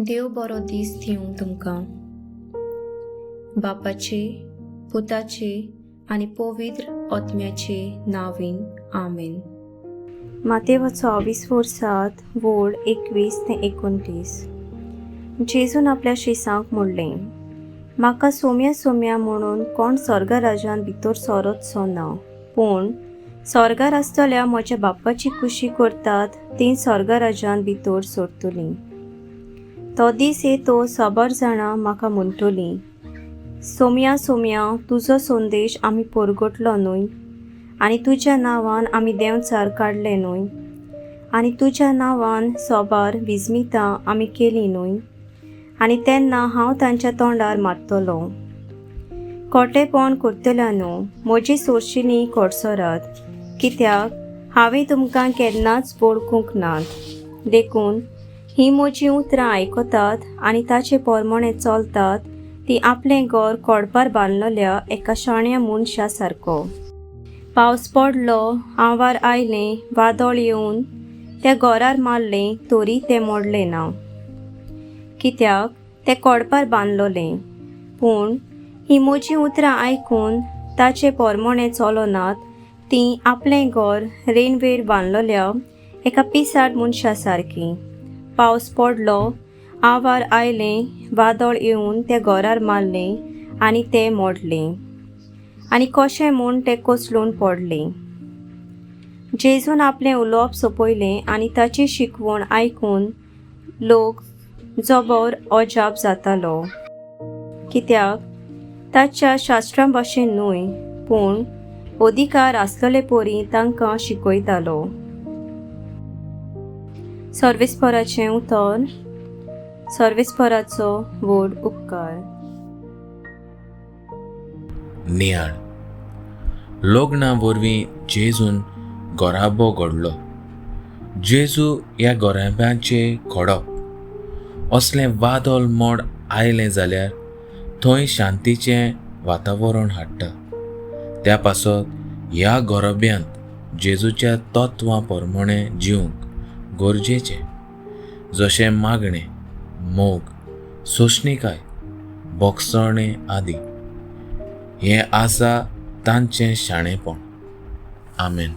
देव बरो दीस दिवं तुमकां. बापाचे, पुताचे आनी पवित्र आत्म्याचे नांवान, आमेन. मातेवाचो 24 7 वोळ 21 ते 29. जेजून आपल्या शिसांक म्हणलें, म्हाका सोम्या सोम्या म्हणून कोण स्वर्गराजान भितर सरत ना, पूण स्वर्गार आसतल्या म्हज्या बापाची खुशी करतात तीं स्वर्गराजान भितर सरतलीं. तो दीस येतो साबार जाणां म्हाका म्हणटलीं, सोम्या सोम्या, तुजो संदेश आमी परगटलो न्हय, आनी तुज्या नांवान आमी देंवचार काडले न्हय, आनी तुज्या नांवान सोबार विजमितां आमी केलीं न्हय? आनी तेन्ना हांव तांच्या तोंडार मारतलो, खोटेपण करतल्या न्हू, म्हजी सोरशिनी कडसरात, कित्याक हांवें तुमकां केन्नाच वळखूंक नात. देखून हीं म्हजीं उतरां आयकतात आनी ताचे प्रमाणे चलतात ती आपलें घर कोडपार बांदलेल्या एका शाण्या मनशा सारको. पावस पडलो, आंवार आयलें, वादळ येवन त्या घरार मारलें, तरी तें मोडलें ना, कित्याक तें कोडपार बांदलोलें. पूण हीं म्हजीं उतरां आयकून ताचे प्रमाणे चलनात तीं आपलें घर रेंवेर बांदलेल्या एका पिसाड मनशा सारकीं. पावस पडलो, आवार आयलें, वादळ येवन त्या घरार मारलें आनी तें मोडलें, आनी कशें म्हूण तें कोसळून पडलें. जेजून आपलें उलोवप सोंपयलें आनी ताची शिकवण आयकून लोक जबर अजाप जातालो, कित्याक ताच्या शास्त्रां भाशेन न्हय, पूण अधिकार आसलेले परी तांकां शिकयतालो. सर्वेस्पराचें उतर. सर्वेस्पराचो व्हड उपकार. नियाळ. लग्ना वरवीं जेजून घराबो घडलो. जेजू ह्या घराब्याचें खडप. असलें वादळ मोड आयलें जाल्यार थंय शांतीचें वातावरण हाडटा. त्या पासत ह्या घराब्यांत जेजूच्या तत्वां प्रमाणें जिवंक गरजेचें, जशें मागणें, मोग, सोंसणीकाय, भोगसणें आदी. हें आसा तांचें शाणेपण. आमेन.